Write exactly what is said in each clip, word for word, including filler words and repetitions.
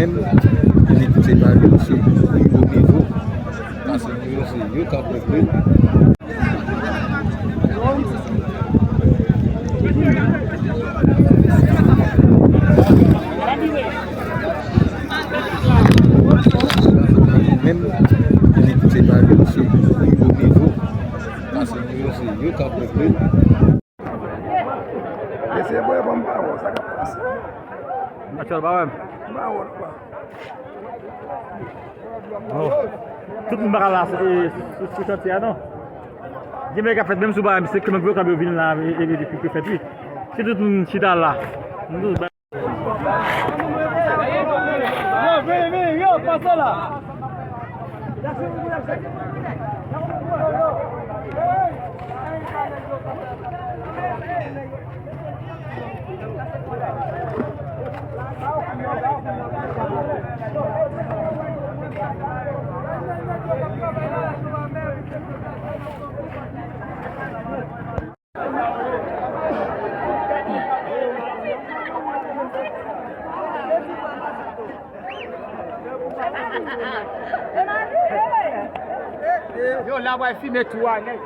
Menm, li se pa yo, se nivo nivo. Paske yo, se yo k ap regle. Menm, li se pa yo, se nivo nivo. Paske yo, se yo k ap regle. Mesye, bwè, ban m pawòl, sa k ap pase? Match la pa wè m. Pawòl, pa. Oh. Tout moun pa ka la, e, sou, sou chantye a, non. Gen bagay k ap fèt, menm si w pa wè m, se ke menm vokab yo vin la, e, e, e, epi ke fèt, wi. Si tout moun chita la, nou tout Yo, vini, vini, yo, pase la. Yo, la w ap fime tou a, nèg.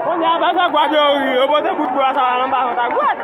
Kounye a, pa sa gwad yo ri, yo pote bout bwa sa a anba vant a gwad.